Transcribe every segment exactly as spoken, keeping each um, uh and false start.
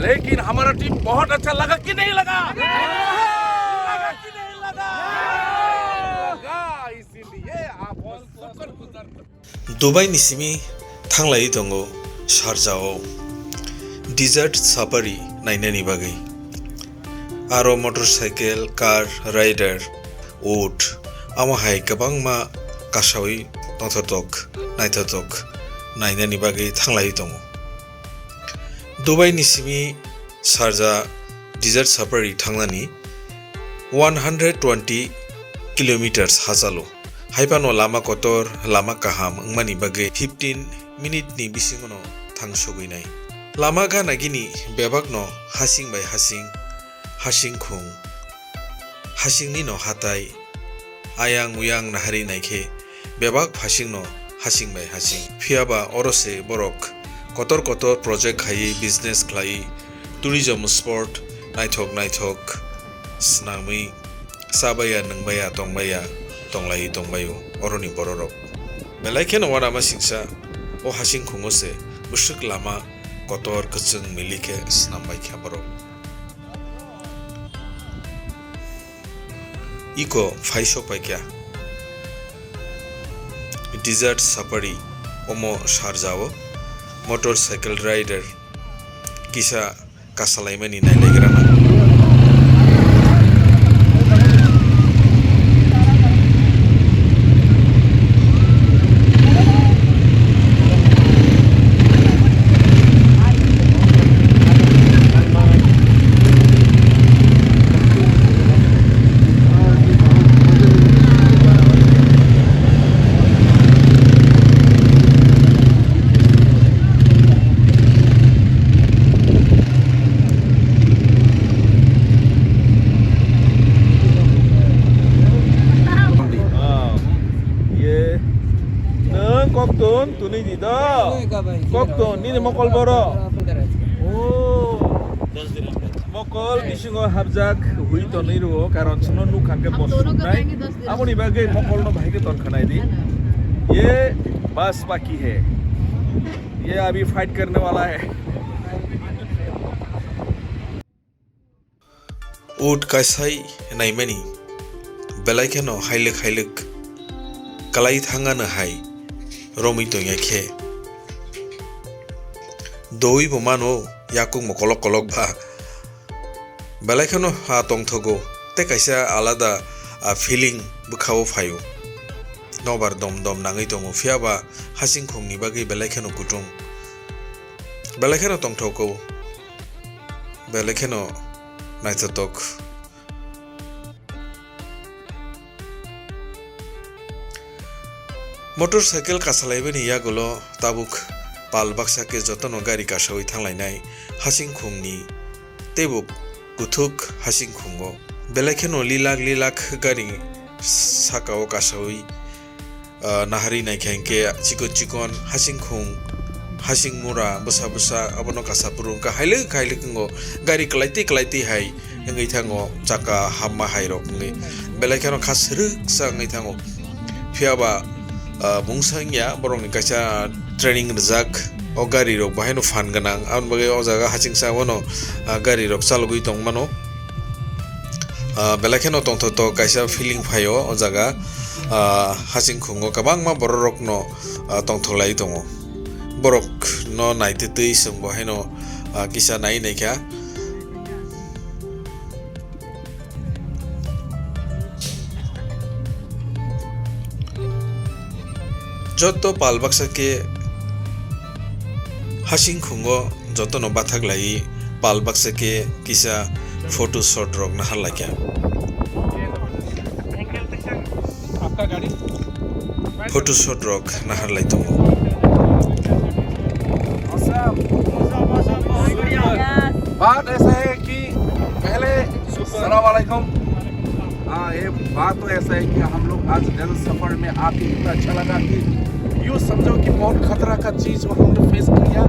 लेकिन हमारा टीम बहुत अच्छा लगा कि नहीं लगा? लगा कि नहीं लगा? लगा, इसीलिए आप शुक्र गुजार Dubai ni simi thanglai tongo Sharjah o desert safari nainani bagwi. Aro motorcycle, car, rider, wood, amo hai kwbangma kasawi tongthotok, naithotok nainani bagwi thanglai tongo. Dubai ni simi Sharjah desert safari thangnani one hundred twenty kilometers hachalo. Haiphano lama kotor, lama kaham wngmani bagwi fifteen minute ni bisingono thang sogwinai. Lama gana gini bebakno hasing bai hasing, hasing khung, hasingni no hatai, ayang uyang nahari naikhe bebak phasingno hasing bai hasing. Phiyaba oro se borok kotor kotor project khaiwi business khlaiwi tourism spot naithok naithok swnamwi chabaiya, nwngbaiya, tongbaiya, tonglaiwi tongbaio oroni bororok. Belai kheno uanama singsa o hasing khungo se bwswk lama kotor kwchwng milikhe swnambaikha borok. Iko phaisok paikha. Desert safari omo Sharjah o motorcycle rider kisa kasalaimani nailaigrana. Ah, ye. Nang koktun tuni di do. Koktun nini mokol boro. Oh. Mokol bisingo habjak hui tonwi rwo, karon chwngno nuk kha khe bo suknai. Aboni bagwi mokolno bahai khe ton khanai di. Ye bas baki hai. Ye abhi fight karne wala hai. Ut kaisai naimani belai kheno hailwk hailwk kwlai thangano hai romwi tongya khe. Dowi bo mano yakung mo kolok kolok ba. Belai kheno ha tongthogo, tei kaisa alada, ah, feeling bwkhao phaio. Nobar dom dom nangwi tongo, phiya ba hasing khungni bagwi belai kheno kutung. Belai kheno tongthogo, belai kheno naithotok. Motorcycle kasalaibani yagulo tabuk pal baksa khe jotono gari kasawi thanglainai hasing khungni teibo kuthuk hasing khungo. Belai kheno lilak lilak gari sakao kasawi, ah, naharwi naikha hinkhe chikon chikon hasing khung, hasing mura, bwsa bwsa abono kasa phuru wngkha, hailwk hailwk wngo, gari kwlaitwi kwlaitwi hai wngwi thango, chaka hamma hai rok wngwi belai kheno kha swrwksa wngwi thango. Phiya ba, ah, mungsa wngya, borokni kaisa training rijak, o gari rok bahaino phan gwnang, aboni bagwi o jaga hasingsa abono, ah, gari rok chalogwi tongmano. Ah, belai kheno tongthokto kaisa feeling phaio o jaga, ah, hasing khungo kwbangma borok rokno, ah, tongthok lai tongo. Borok no naitwi twi chwng bo haino, ah, kisa nai naikha. Joto pal baksa khe hasing khungo jotono bathak lai pal baksa khe kisa photo shot rok nahar laikha. Photo shot rok nahar lai tongo. बात ऐसा है कि पहले, अस्सलाम वालेकुम। हाँ, ये बात तो ऐसा है कि हम लोग आज डेजर्ट सफर में आके इतना अच्छा लगा कि यूँ समझो कि बहुत खतरा का चीज़ हम लोग फेस किया,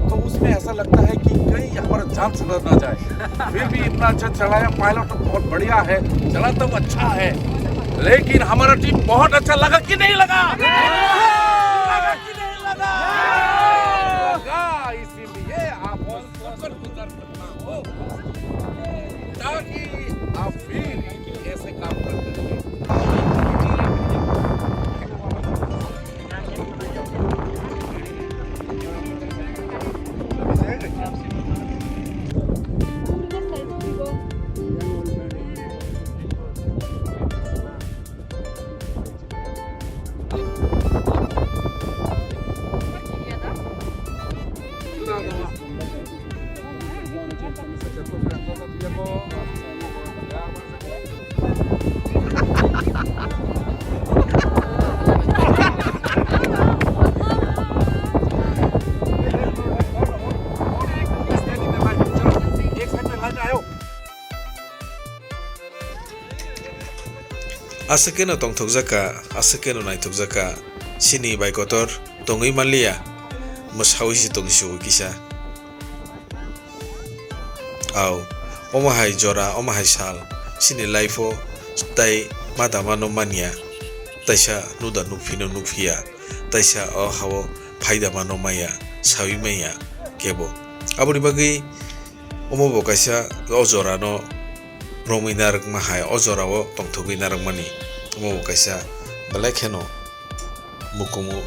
तो उसमें ऐसा लगता है कि कहीं हमारा जान चला ना जाए। फिर भी इतना अच्छा चलाया, पायलट तो बहुत बढ़िया है, चलाता तो अच्छा है, लेकिन हमारा टीम बहुत अच्छा लगा कि नहीं लगा? लगा कि नहीं लगा? लगा, इसीलिए आप कर गुजर सकता हूँ, ताकि आप फिर ऐसे काम कर सकें। Aswk khe no tongthokjak kha, aswk khe no naithokjak kha, chini bai kotor tongwi manliya, mwsaui se tongsiwo kisa. Au, omo hai jora, omo hai sal, chini life o tai ma da mano manya, taisa nuda nukphino nukphiya, taisa o ha o phaida mano manya, saui manya kebo. Aboni bagwi omo bo kaisa o jora no romwi narwkma hai, o jora o tongthogwi narwkmani. Omo bo kaisa belai kheno mukumu.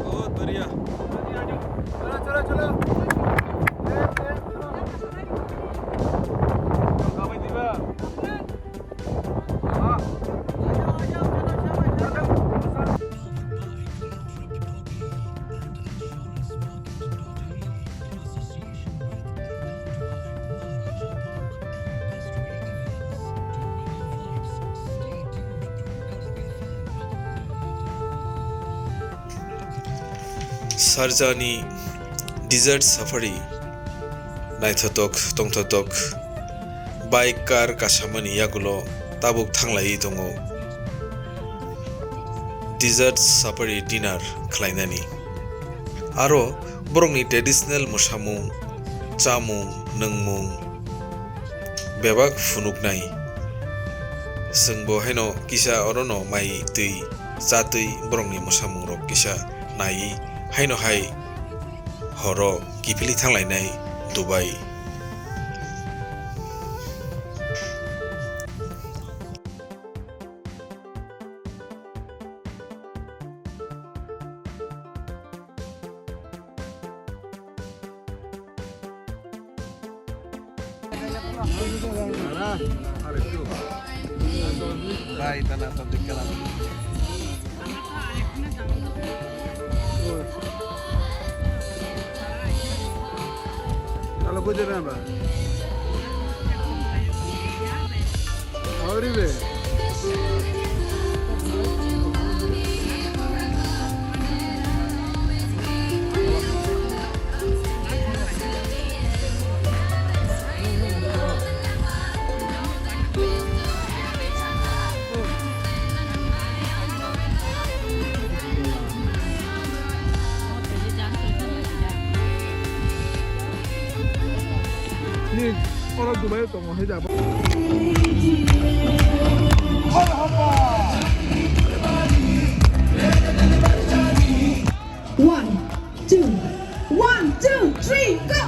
बहुत बढ़िया। चलो, चलो, चलो। Sharjah ni desert safari naithotok tongthotok, bike, car kasamani yagulo tabuk thanglaiwi tongo desert safari dinner khlainani. Aro borokni traditional mwsamung, chamung, nwngmung bebak phunuknai. Chwngbo haino kisa orono mai twi chatwi borokni mwsamungrok kisa naiwi haino hai horo kiphilwi thanglainai Dubai. Ni oro Dubai o tongo hai da. One, two, one, two, three, go!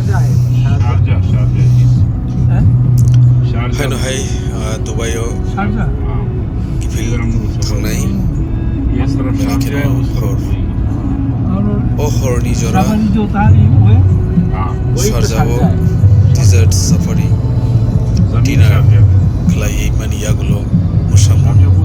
Sharjah, Sharjah. Haino hai, ah, Dubai o kiphil thangnai. Hor. O horni jora Sharjah o desert safari dinner khlaiwi mani yagulo mwsamung.